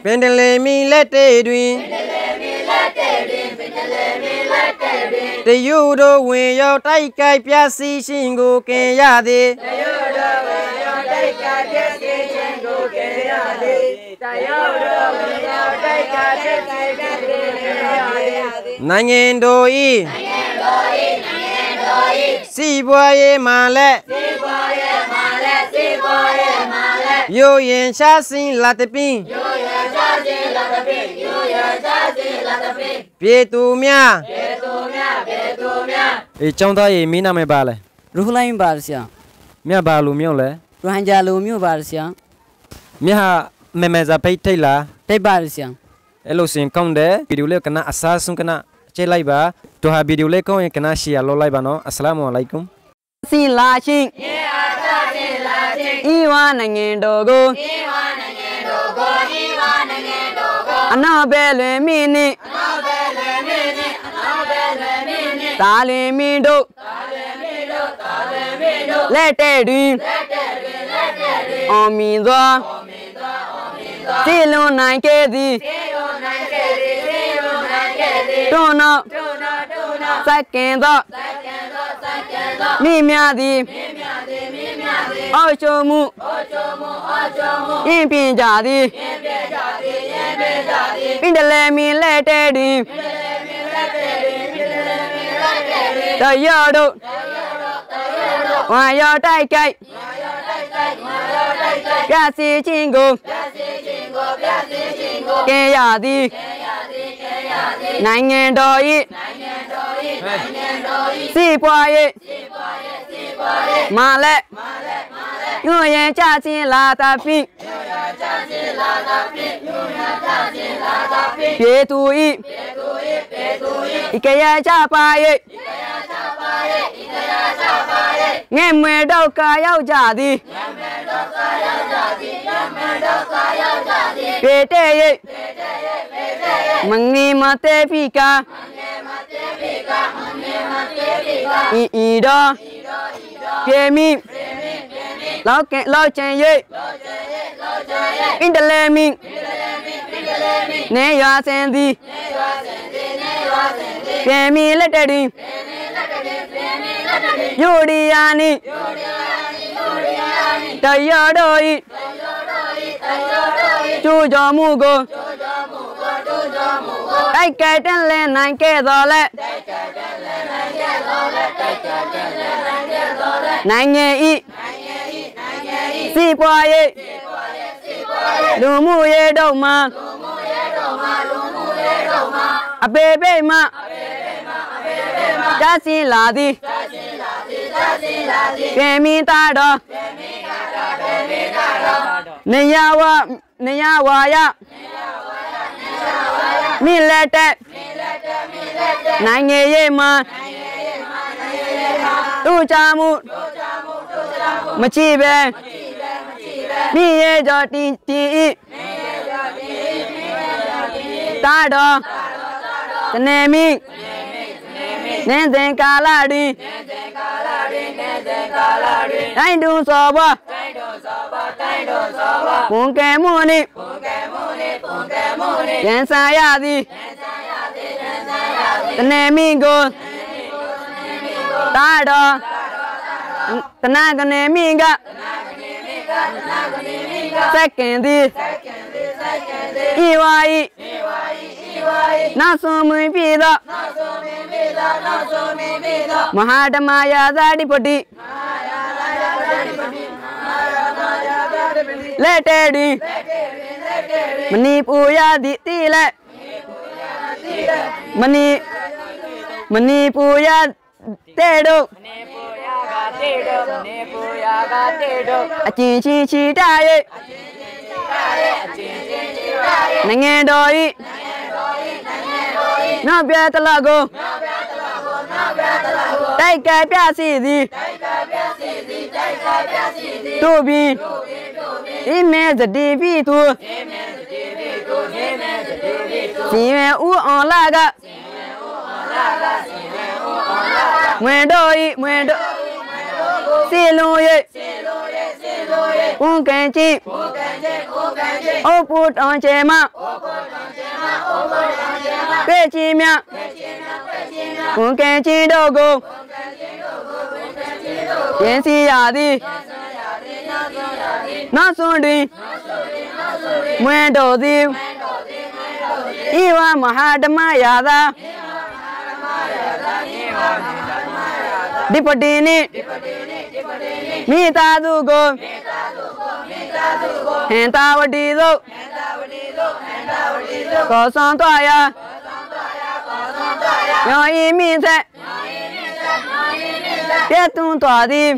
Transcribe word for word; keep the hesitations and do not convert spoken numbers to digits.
ပင်တလယ်မင်းလက်ထက်တွင် တရုတ်တို့ဝင်ရောက်တိုက်ခိုက်ဖျက်ဆီးခြင်းကိုခံရသည်။ နိုင်ငံတော်၏ စီးပွားရေးမှာလည်း ယိုယွင်းကျဆင်းလာသဖြင့် ပြည်သူများ ပြည်သူများ ပြည်သူများ။ ကျောင်းသားရေ၊ မင်းနာမည်ဘာလဲ။ ရူဟူလ်အမင်းပါဆရာ။ မင်းဟာဘာလူမျိုးလဲ။ ရိုဟင်ဂျာလူမျိုးပါဆရာ။ မင်းဟာ မြန်မာစာပေတတ်လား။ တတ်ပါတယ်ဆရာ။ အဲလိုဆိုရင်ကောင်းတယ်။ ဗီဒီယိုလေးကို ခင်ဗျား အစဆုံး ခင်ဗျား ကြည့်လိုက်ပါ။ သူဟာ ဗီဒီယိုလေးကောင်းရင် ခင်ဗျား ရှယ်ယာလုပ်လိုက်ပါနော်။ အစလာမ်မူအလိုင်ကွမ်။ ဆင်းလာခြင်း အီရန်နိုင်ငံတော်ကို အနောက်ဘက်လွင်မင်းနှင့် သာလွင်မင်းတို့ လက်ထက်တွင် အောင်မြင်စွာ စည်းလုံးနိုင်ခဲ့သည်။ ထို့နောက် စက္ကန့်သော မင်းများသည် အုပ်ချုပ်မှု ယင်းပင်ကြသည်။ ပင်တလယ်မင်းလက်ထက်တွင် တရုတ်တို့ ဝင်ရောက်တိုက်ခိုက် ဖျက်ဆီးခြင်းကို ခံရသည်။ နိုင်ငံတော်၏ စီးပွားရေး မှာလည်း ယိုယွင်းကျဆင်းလာသဖြင့် ပြည်သူ၏ ကယဲၢ်ကျားပါး ငတ်မွတ်ဒုက္ခရောက်ကြသည်။ ပြည်ထဲရေး မငြိမ်မသက်ဖြစ်ကာ အီရန် ပြည်မင်း လုပ်ချင်ရေး ပင်တလယ်မင်း နယ်ရွာစင်သည် ပြည်မင်းလက်ထက်တွင် ယူရီးယားနှင့် တရုတ်တို့၏ ကျူးကျော်မှုကို တိုက်ခိုက်တန်လှန်နိုင်ခဲ့သော်လည်း နိုင်ငံ၏ စီးပွားရေး လူမှုရေးတို့မှာ အဘယ်ဘက်မှ ကျဆင်းလာသည်။ ပြည်မင်းသားတော် နေရဝါ နေရဝါရ မင်းလက်ထက် နိုင်ငံရေးမှာ တူချမှု မရှိဘဲ မင်းရဲ့ကျော်တင်တင်၏ သားတော် တနံၤမင်း နေစဉ်ကာလတွင် တိုင်းသူစော်ဘွား ပုန်ကန်မှုနှင့် ရင်ဆိုင်ရသည်။ တနံၤမင်းကို သားတော် တနင်္ဂနွေမင်းက စက္ကန့်သည် အီရန်၏ နောက်ဆုံးမင်းဖြစ်သော မဟာဓမ္မရာဇာဓိပတိ လက်ထက်တွင် မဏိပူရသည် သီလ မဏိ မဏိပူရသ့ၣ်တို့ အကျဉ်းချီချီတတ်၍ နိုင်ငံတော်၏ နောက်ပြသလောက်ကို တိုက်ခိုက်ဖျက်ဆီးသည်။ သို့ပင် ဒ်မင်းသတိဖြစ်သူ စင်ဝဲဦးအောင်လက မွဲတို့၏ မွဲတို့ စည်းလုံးရေး ပုန်ကန်ခြင်း အိၣ်ဖှိၣ်တီၼ်စဲမး ကွဲၢ်ဆံမျး ကွၢ်ကဲဆံဒိၣ်ကိ ယဲၢ်ဆံယၢသံ နီၢ်သူၣ်ရံ မွဲဒိၣ်သံ အံၣ်ဝါမဟာဓမ္မယသ ဒိပတံန့ၣ် မိသားစုကို ဟင်္သာဝတီသို့ ခေါ်ဆောင်သွားရာ ညီအံမိတ်ဆက် ပျက်သုဉ်းသွားသည်